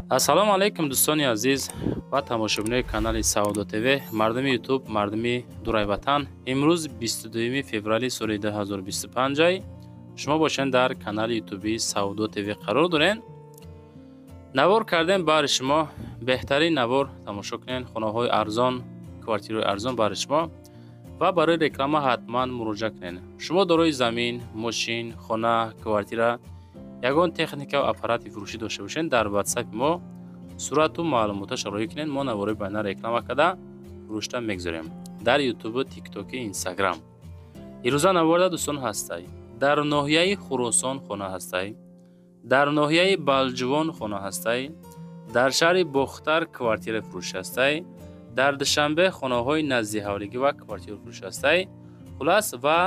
Ассалому алайкум, дӯстони азиз ва тамошобинои канали Савдо ТВ, мардуми Ютуб, мардуми дурай ватан. Имрӯз 22 феврали соли 2025 шумо бошед дар канали Ютуби Савдо ТВ қарор доред. Навор кардем баҳри шумо, беҳтарин навор тамошо кунед, хонаҳои арзон, квартираҳои арзон баҳри шумо ва барои реклама ҳатман муроҷиат кунед. Шумо дорои замин, мошин, хона, квартира, ягон техника ва аппарати фурӯшӣ дошта бошед, дар ватсапи мо сурату маълумоташро роҳӣ кунед, мо навораи байна реклама карда фурӯшта мегузорем дар ютубу, тиктоки, инстаграм. Ирӯза наворда, дӯстон, ҳастай дар ноҳияи Хуросон хона ҳастай, дар ноҳияи Балҷувон хона ҳастай, дар шаҳри Бохтар квартира фурӯшӣ ҳастай, дар Душанбе хонаҳои наздиҳавлигӣ ва квартира фурӯшӣ ҳастай. Хулас, ва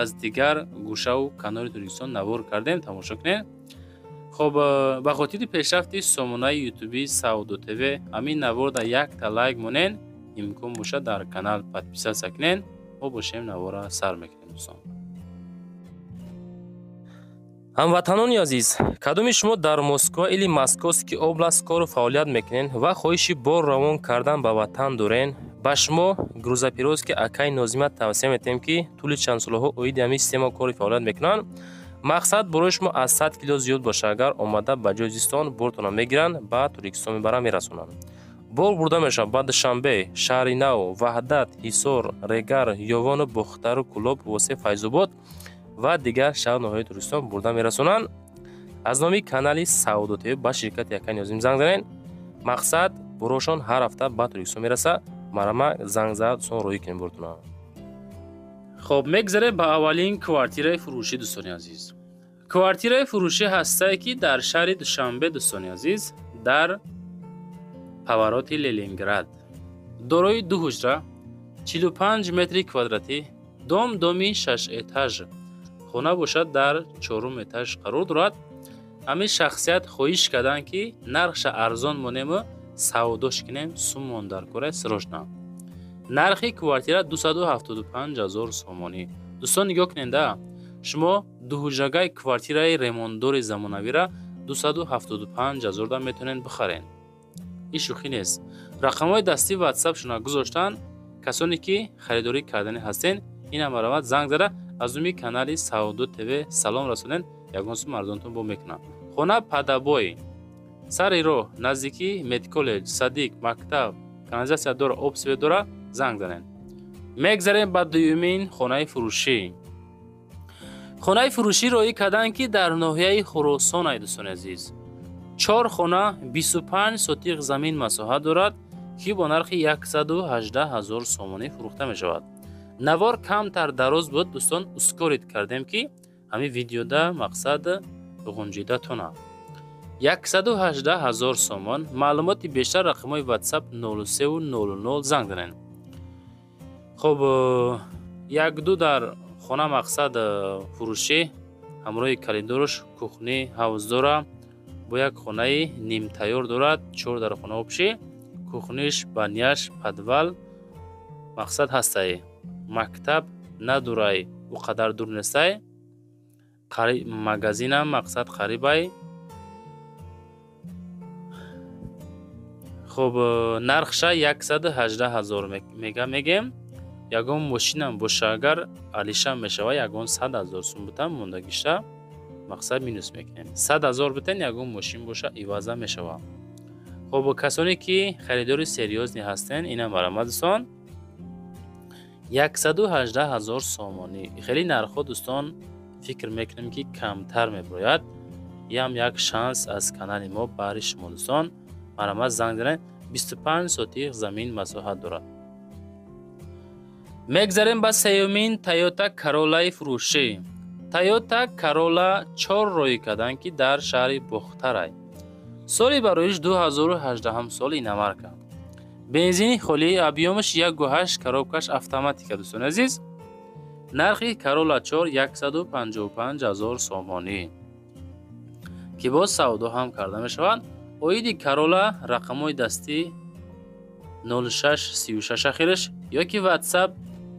аз дигар гӯшаву канори Тоҷикистон навор кардем, тамошо кунед. Хоб, ба хотири пешрафти сомонаи ютуби Савдо ТВ ҳамин наворда якта лайк монен, имкон бошад, дар канал подписаться кунед. Мо бошем, навора сар мекунем, дӯстон. Ҳамватанони азиз, кадоми шумо дар Москва или Московский область кору фаъолият мекунед ва хоҳиши бор равон кардан ба ватан дорен, ба шумо грузоперевозки акай Нозима тавсия метиҳем, ки тӯли чанд солаҳо оиди ҳамин система кори фаъолият мекунанд. Мақсад, борои шумо аз 100 кило зиёд боша, агар омада ба ҷои зистон бортона мегиранд, ба Тоҷикистон мебаранд, мерасонанд. Бор бурда мешавад ба Душанбе, Шаҳри Нав, Ваҳдат, Ҳисор, Регар, Ёвону Бохтару Кӯлоб, Восе, Файзобод ва дигар шаҳру ноҳияи Тоҷикистон бурда мерасонанд. Аз номи канали Савдо ТВ ба ширкати акай Нозим занг занед. Мақсад, борошон ҳар ҳафта ба Тоҷикистон мерасад. Марама занг зад, дӯстон, роҳӣ кунем бортона. Хоб, мегзарем ба аввалин квартираи фурӯшӣ, дӯстони азиз. Квартираи фурӯшӣ ҳастае, ки дар шаҳри Душанбе, дӯстони азиз, дар повороти Ленинград, дорои ду ҳуҷра, 45 метри квадратӣ, дом доми шаш этаж, хона бошад, дар чорум этаж қарор дорад. Ҳамин шахсият хоҳиш карданд, ки нархша арзон монему савдош кунем, сумон дар кора срочно. Нархи квартира 275 ҳазор сомонӣ. Дӯстон, нигоҳ куненда, шумо дуҳуҷрагаи квартираи ремонтдори замонавира 275 ҳазорда метавонед бихаред. Ин шӯхӣ нест. Рақамҳои дастии ватсапшона гузоштанд. Касоне ки харидорӣ кардани ҳастен, инам марамат занг зада, аз номи канали Савдо ТВ салом расонед, ягон сум арзонтон бо мекунам. Хона под обои, сари роҳ, наздикии медколлеҷ, садик, мактаб, канализатсия дора, об, свет дора. Занг занед. Мегзарем ба дуюмин хонаи фурӯшӣ. Хонаи фурӯшӣ роҳӣ карданд, ки дар ноҳияи Хуросон ай, дӯстони азиз, чор хона, 25 сотиқ замин масоҳат дорад, ки бо нархи 118 ҳазор сомонӣ фурӯхта мешавад. Навор камтар дароз буд, дӯстон, ускорить кардем, ки ҳамин видеода, мақсад, ғунҷида тона. 118 ҳазор сомон. Маълумоти бештар рақамҳои ватсап 0300 занг занед. Хоб, якду дар хона, мақсад, фурӯшӣ ҳамроҳи коридорш, кухни, ҳавз дора, бо як хонаи нимтайёр дорад, чор дар хона общий, кухниш, баняш, подвал, мақсад, ҳастай. Мактаб надурай, ӯ қадар дур нестай, магазинам, мақсад, қарибай. Хоб, нархша 118 ҳазор мега мегем. Ягон мошинам боша, агар алиша мешава, ягон 100 ҳазор сум бутам, мондагиша, мақсад, минус мекунем. 100 ҳазор бутен, ягон мошин боша, иваза мешава. Хоб, касоне ки харидори серьёзный ҳастен, инам марамат, дӯстон, 118 ҳазор сомонӣ. Хеле нархҳо, дӯстон, фикр мекунем, ки камтар мебирояд. Ям як шанс аз канали мо баҳри шумо, дӯстон. Марамат занг занед. 25 сотиқ замин масоҳат дорад. Мегзарем ба сеюмин Тойота Каролаи фурӯшӣ. Тойота Карола чор роҳӣ карданд, ки дар шаҳри Бохтарай, соли бароиш 2018 соли, иномарка, бензини холӣ, объёмаш 1,8, коробкаш автоматика. Дӯстони азиз, нархи Карола чор 155 ҳазор сомонӣ, ки боз савдо ҳам карда мешавад. Оиди Карола рақамҳои дастӣ 0636 ахираш ё ки ватсап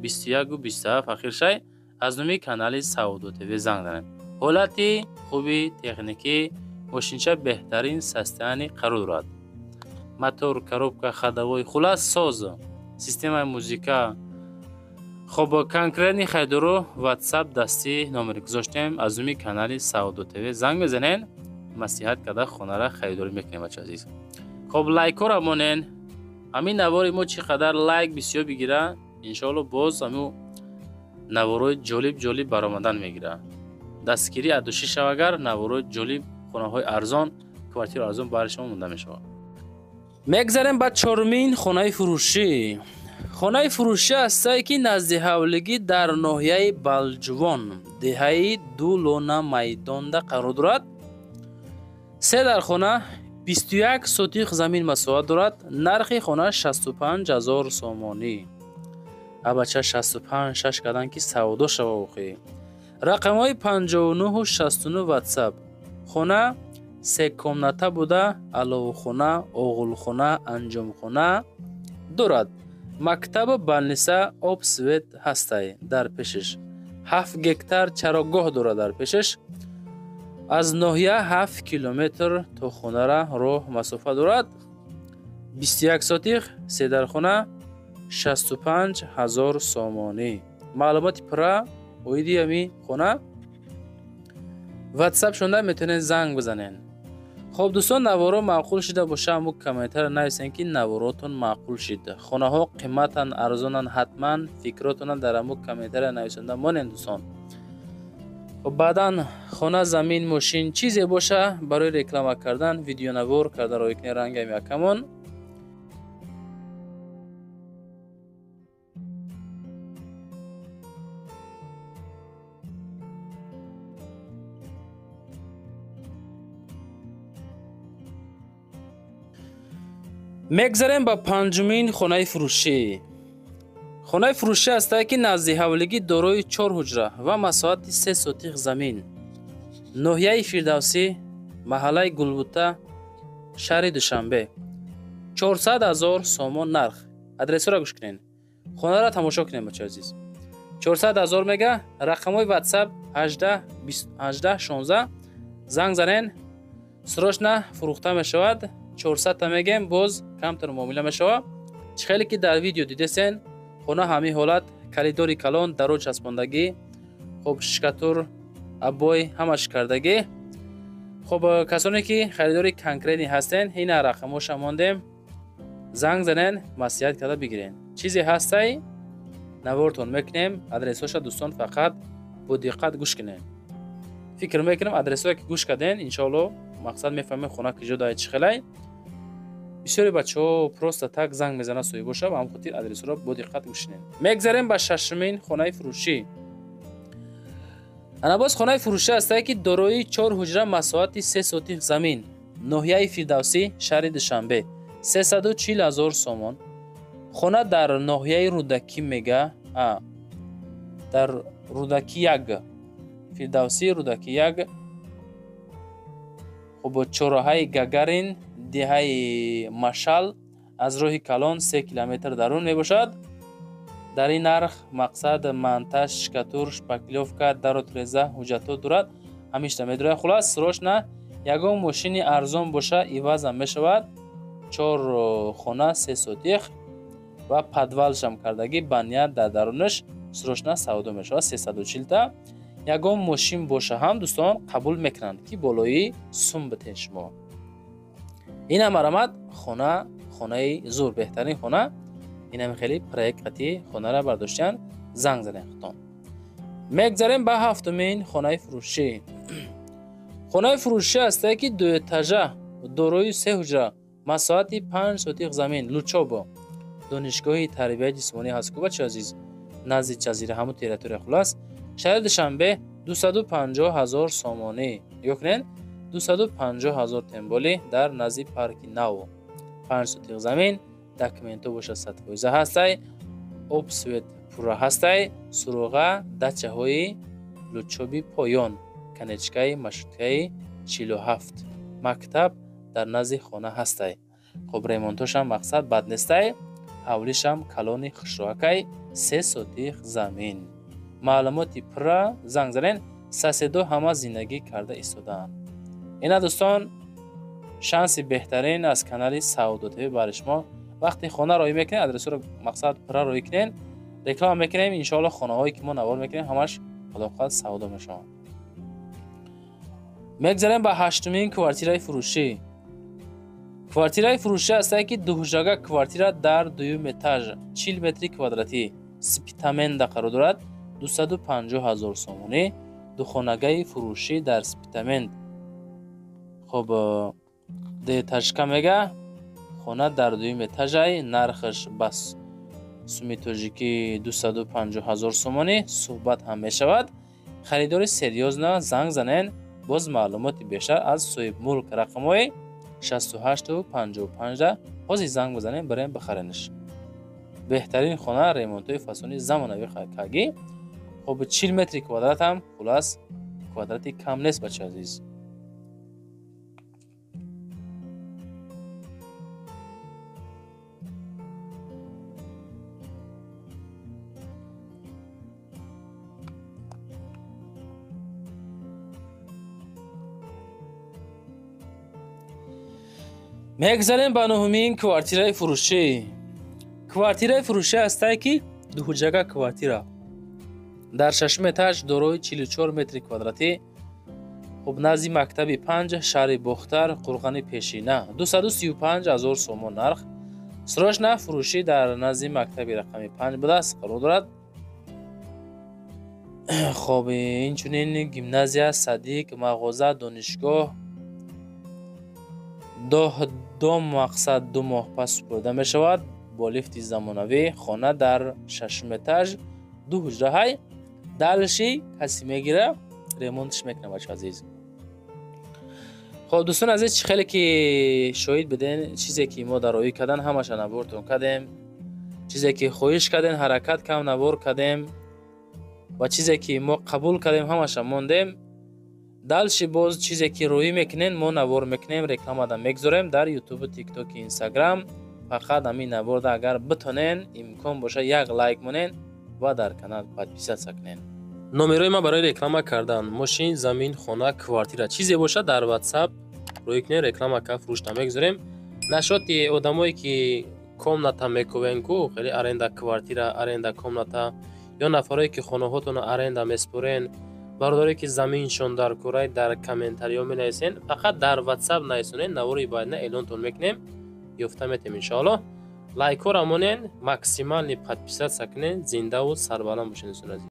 2127 ахиршай, аз номи канали Савдо ТВ занг занед. Ҳолати хуби техникӣ. Мошинча беҳтарин состояние қарор дорад. Мотор, коробка, ходовой, хулас соз, системаи музыка. Хоб, конкретный харидоро WhatsApp дастӣ номер гузоштем, аз уми канали Савдо ТВ занг мезанен, маслиҳат карда хонара харидорӣ мекунем, бача азиз. Хоб, лайкҳоро монен. Ҳамин навори мо чӣ қадар лайк бисёр бигира, иншоалло боз ҳамин наворҳои ҷолиб ҷолиб баромадан мегира. Дастгирӣ аз душӣ шав, агар наворҳои ҷолиб, хонаҳои арзон, квартираи арзон барои шумо монда мешавад. Мегзарем ба чорумин хонаи фурӯшӣ. Хонаи фурӯшӣ ҳастае, ки назди ҳавлигӣ дар ноҳияи Балҷувон, деҳаи Дулона майдонда қарор дорад. Се дар хона, 21 сотих замин масоҳат дорад. Нархи хона 65 ҳазор сомонӣ. Абача 65 шаш кардан ки савдо шава охи. Рақамҳои 59 69 WhatsApp. Хона се комната буда, аловхона, оғулхона, анҷомхона дорад. Мактабу балниса, об, свет ҳастай дар пешаш. 7 гектар чарогоҳ дорад дар пешаш. Аз ноҳия 7 километр то хонара роҳ масофа дорад. 21 сотих, се дархона, 65 ҳазор сомонӣ. Маълумоти пурра оиди ҳамин хона WhatsApp шонда метавонед занг бизанед. Хоб дӯстон, наворо маъқул шида боша, ҳамун комментария нависен, ки наворотон маъқул шид. Хонаҳо қиматан, арзонан, ҳатман фикротонан дар ҳамун комментария нависонда монен, дӯстон. Хоб, баъдан хона, замин, мошин чизе боша барои реклама кардан, видеонавор карда роҳӣ кунед рангами якамон. Мегзарем ба панҷумин хонаи фурӯшӣ. Хонаи фурӯшӣ ҳастае, ки назди ҳавлигӣ дорои 4 ҳуҷра ва масоҳати 3 сотих замин. Ноҳияи Фирдавсӣ, маҳаллаи Гулбута, шаҳри Душанбе. 400 ҳазор сомон нарх. Адресҳоро гӯш кунед. Хонаро тамошо кунед, бачаи азиз. 400 ҳазор мега, рақамҳои WhatsApp 18 18 16 занг занен, срочно фурӯхта мешавад. 400 та мегем, боз камтар муомила мешавад. Чӣ хеле ки дар видео дидесен, хона ҳамин ҳолат, коридори калон, даро часпондагӣ, хоб, шкатур, обой ҳамаш кардагӣ. Хоб, касоне ки харидори конкретный ҳастен, ина рақамҳоша мондем, занг занен, маслиҳат карда бигирен. Чизе ҳастай, навортон мекунем, адресҳоша дӯстон фақат бо диққат гӯш кунед. Фикр мекунам адресҳое ки гӯш карден, иншоалло мақсад мефаҳмем хона киҷо дай чӣ хелай. Бисёри бачаҳо просто так занг мезанад соҳибоша, ба ҳам хотир адресҳоро бо диққат гӯш кунед. Мегзарем ба шашумин хонаи фурӯшӣ. Ана боз хонаи фурӯшӣ ҳастае, ки дорои 4 ҳуҷра, масоҳати 3 сотих замин, ноҳияи Фирдавсӣ, шаҳри Душанбе, 340 ҳазор сомон. Хона дар ноҳияи Рӯдакӣ мега, дар Рӯдакӣ 1, Фирдавсӣ, Рӯдакӣ 1, хоб, чорроҳаи Гагарин, деҳаи Машал, аз роҳи калон 3 километр дарун мебошад. Дар ин нарх мақсад монтаж, шкатур, шпаклёвка, дару треза, ҳуҷҷатҳо дорад, ҳамишта медорад. Хулас, срочно ягон мошини арзон боша ивазам мешавад. 4 хона, 3 сотих ва подвалшам кардагӣ, ба ният дар дарунаш срочно савдо мешавад. 340 та. Ягон мошин боша ҳам дӯстон қабул мекунанд, ки болои сум битен шумо. Инам марамат хона, хонаи зур, беҳтарин хона. Инам хеле проект қати хонара бардоштан, занг занен худтон. Мегзарем ба ҳафтумин хонаи фурӯшӣ. Хонаи фурӯшӣ ҳастае, ки дуэтажа, дорои 3 ҳуҷра, масоҳати 5 сотих замин, Лучобо, донишгоҳи тарбияи ҷисмонӣ ҳаст ку, бачаи азиз, назди ҷазира, ҳамун территория. Хулас, шаҳри Душанбе, 250 ҳазор сомонӣ. Нигоҳ кунед, 250 ҳазор темболи дар назди парки нав. 5 сотих замин, документҳо бошад 100% ҳастай, об, свет пурра ҳастай, суроға дачаҳои Лучоби поён, конечкаи маршруткаи 47, мактаб дар назди хона ҳастай. Хоб, ремонтошам мақсад бад нестай, ҳавлишам калони хушроакай, 3 сотих замин. Маълумоти пурра занг занен, соседо ҳама зиндагӣ карда истодаанд. Ина дӯстон, шанси беҳтарин аз канали Савдо ТВ барои шумо. Вақте хона роӣ мекунед, адресро мақсад пурра роӣ кунед, реклама мекунем, иншоалло хонаҳое ки мо навор мекунем ҳамаш худо хоҳад савдо мешаванд. Мегзарем ба ҳаштумин квартираи фурӯшӣ. Квартираи фурӯшӣ ҳастае ки дуҳуҷрага квартира дар дуюм этаж, 40 метри квадратӣ, Спитаменда қарор дорад, 250 ҳазор сомонӣ. Духонагаи фурӯшӣ дар Спитамент. Хоб, детажка мега, хона дар дуюм этажай, нархаш ба суми тоҷикӣ 250 ҳазор сомонӣ, суҳбат ҳам мешавад. Харидори серьёзно занг занен, боз маълумоти бештар аз соҳибмулк рақамҳои 68 55 ҳозир занг бизанем, барем бихаренаш. Беҳтарин хона, ремонтҳои фасони замонавӣ кагӣ. Хоб, 40 метри квадрат ҳам хулас квадрати кам нест, бача азиз. Мегзарем ба нуҳумин квартираи фурӯшӣ. Квартираи фурӯшӣ ҳастае ки дуҳуҷрага квартира дар шашум этаж дорои 44 метри квадратӣ, хуб, назди мактаби 5 шаҳри Бохтар, Қурғани Пешина, 235 ҳазор сомон нарх. Срочно фурӯшӣ дар назди мактаби рақами 5 будааст, қарор дорад. Хоб, инчунин гимназия, садик, мағоза, донишгоҳ, дом мақсад 2 моҳ пас супорида мешавад бо лифти замонавӣ. Хона дар шашум этаж, ду ҳуҷраҳай. Дальше касе мегира, ремонтш мекунад, бача азиз. Хоб, дӯстони азиз, чӣ хеле ки шоҳид биден, чизе ки мо дар роӣ кардан ҳамаша навортон кардем, чизе ки хоҳиш кардем ҳаракат кам навор кардем ва чизе ки мо қабул кардем ҳамаша мондем. Дальше боз чизе ки роӣ мекунем мо навор мекунем, рекламада мегузорем дар ютубу, тиктоки, инстаграм. Фақат ҳамин наворда агар битонен, имкон боша, як лайк монен ва дар канал подписаться кунен. Номерои ман барои реклама кардан мошин, замин, хона, квартира чизе бошад дар WhatsApp роӣ кунен, реклама ка фурӯш намегузорем. Нашоти одамое ки комната мекувен ку, хеле аренда квартира, аренда комната, ё нафарое ки хонаҳотонро аренда меспорен, бародаре ки заминшон дар курай, дар комментариё менависен, фақат дар WhatsApp нависонен, навори баъдна эълонтон мекунем, ёфта метем иншоаллоҳ. Лайкҳоро монен, максимальный подписаться кунен, зиндаву сарбаланд бошед дӯстони азиз.